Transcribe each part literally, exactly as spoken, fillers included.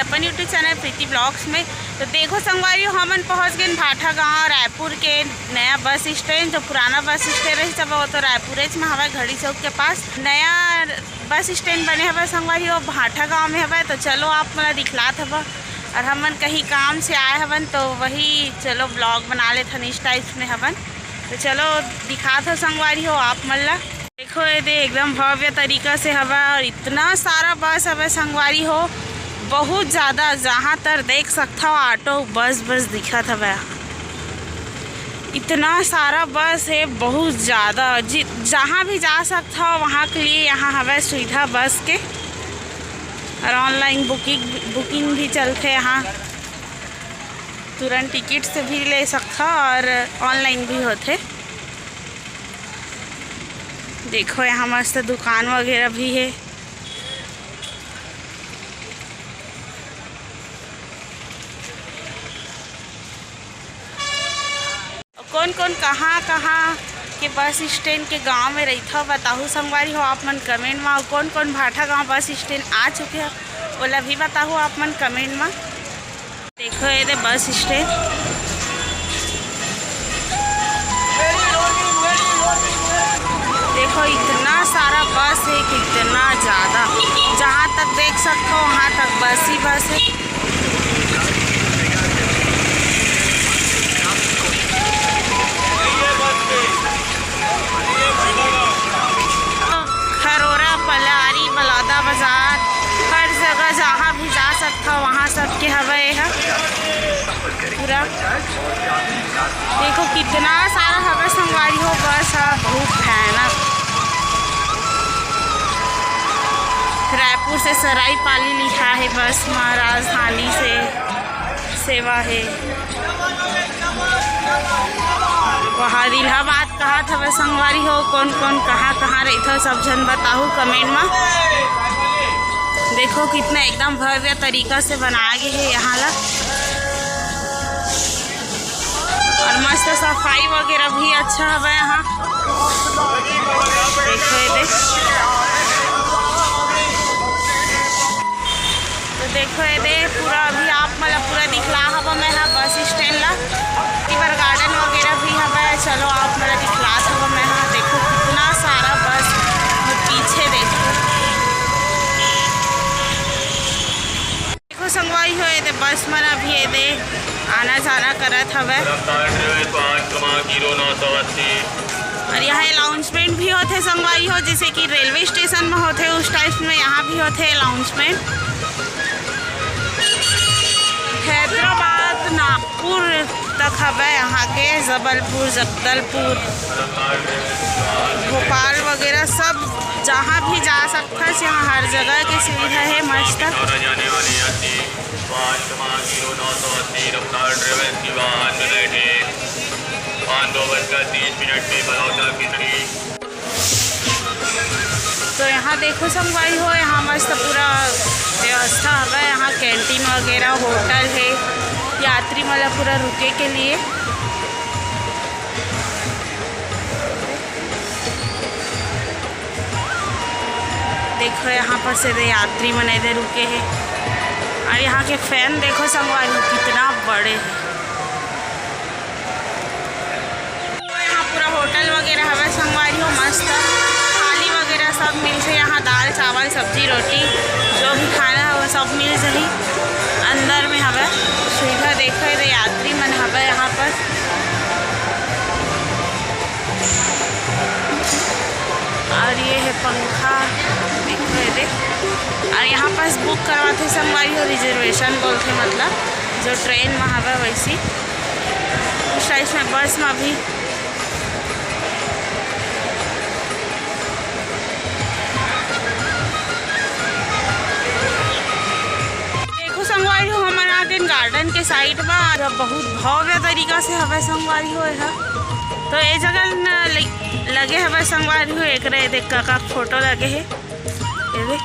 अपन YouTube channel प्रीति blogs में। तो देखो संगवारी हो, हमन पहुँच गए भाठा गांव, रायपुर के नया बस स्टैंड। जो पुराना बस स्टैंड रहिस, अब वो तो रायपुरेच में हवय, घड़ी चौक के पास नया बस स्टैंड बने हवय संगवारी हो, भाठा गांव में हवय। तो चलो आप मन ला दिखलात हवय, और हमन कहीं काम से आए हवन, तो वही चलो ब्लॉग बना लेथन, इस टाइप में हवन। तो चलो दिखात हो संगवारी हो आप मन ला। देखो ये दे, एकदम भव्य तरीका से हवय, और इतना सारा बस हवय संगवारी हो, बहुत ज़्यादा। जहाँ तर देख सकथव, ऑटो बस बस दिखत हवय। इतना सारा बस है, बहुत ज़्यादा। जि-, जहाँ भी जा सकथव, वहाँ के लिए यहाँ हवय सुविधा बस के। और ऑनलाइन बुकिंग, बुकिंग भी चलथे यहाँ, तुरंत टिकट से भी ले सकथव और ऑनलाइन भी होथे। देखो, यहाँ मस्त दुकान वगैरह भी है। कौन कौन कहाँ कहाँ के बस स्टैंड के गांव में रहिथव, बताहू संगवारी हो आप मन कमेंट में। कौन कौन भाठा गांव बस स्टैंड आ चुके हो, ओला भी बताहू आप मन कमेंट में। देखो ये दे बस स्टैंड, देखो इतना सारा बस है, कितना ज़्यादा। जहाँ तक देख सकते हो, वहाँ तक बस ही बस है। खरोरा, पलारी, बलौदा बाजार, हर जगह जहाँ भी जा सकता हो, वहाँ सबके हवय एहा। पूरा देखो कितना सारा हवय संगवारी हो, बस ह बहुत भयानक। रायपुर से सरायपाली लिखा है बस में, राजधानी से सेवा है। वहाँ इलाहाबाद कहाँ था संगवारी हो, कौन कौन कहाँ कहाँ रहिथव, सब झन बताहू कमेंट में। देखो कितना एकदम भव्य तरीका से बनाया गया है यहाँ ला, और मस्त सफाई वगैरह भी अच्छा हवय यहाँ। देखो ये दे। तो देखो ये दे, पूरा अभी आप मन ला पूरा दिखला हवा मैं हा बस स्टैंड ला। रिवर गार्डन वगैरह भी हवय, चलो आप मन ला दिखलात हवा मैं हा। देखो कितना सारा बस पीछे देखो। देखो संगवारी हो, ये दे बस मन अभी ये दे आना जाना करत हवय। रफ्तार ड्राइवर पाँच क्रमांक हीरो नौ सौ अस्सी। और यहाँ अनाउंसमेंट भी होथे संगवारी हो, जैसे कि रेलवे स्टेशन में होथे उस टाइप में यहाँ भी होथे अनाउंसमेंट। हैदराबाद, नागपुर तक हवय यहाँ के, जबलपुर, जगदलपुर, भोपाल वगैरह सब जहाँ भी जा सकथस, यहाँ हर जगह के सुविधा है मस्त। जाने वाले यात्री पाँच क्रमांक हीरो नौ सौ अस्सी रफ्तार ड्राइवर की वाहन में बैठे। वाहन दो बजकर तीस मिनट में बलौदा की सड़ी। तो यहाँ देखो संगवारी हो, यहाँ मस्त पूरा व्यवस्था हवय। यहाँ कैंटीन वगैरह, होटल है, यात्री मन ला पूरा रुके के लिए। देखो यहाँ पर से दे यात्री मन एदे रुके हैं। और यहाँ के फैन देखो संगवारी हो, कितना बड़े हैं। यहाँ पूरा होटल वगैरह हवय संगवारी हो, मस्त थाली वगैरह सब मिलथे यहाँ, दाल, चावल, सब्जी, रोटी, जो भी खाना है वो सब मिल जाही। अंदर में हवय सुविधा, देखो ये यात्री मन हवय यहाँ पर। और ये है पंखा, देखो ये दे। और यहाँ पास बुक करवाथे संगवारी हो, रिजर्वेशन बोलथे, मतलब जो ट्रेन में हवय वैसी। उस टाइप में बस में भी। देखो संगवारी हो, हमन आ गए गार्डन के साइड में, और बहुत भव्य तरीका से हवय संगवारी हो एहा। तो ये जगह न ल-, लगे हवय संगवारी हो, एकरे देख काका फोटो लगे हे, ये दे,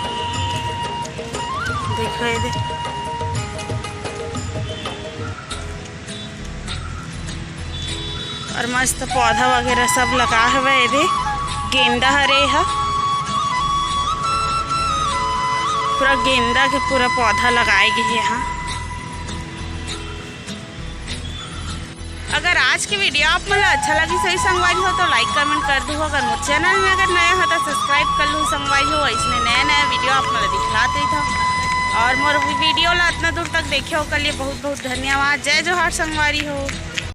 देखो ये दे। और मस्त पौधा वगैरह सब लगा हवय एदे। गेंदा हरे ह। पूरा गेंदा के पूरा पौधा लगाए गे हे यहाँ। अगर आज के वीडियो आप मन ला अच्छा लगिस होही संगवारी हो, तो लाइक कमेंट कर दू। अगर मोर चैनल में अगर नया हो, तो सब्सक्राइब कर लू संगवारी हो। इसने नया नया वीडियो आप मन ला दिखलात रही था। और मोर वीडियो ला इतना दूर तक देखे हो, के लिए बहुत बहुत धन्यवाद। जय जोहार संगवारी हो।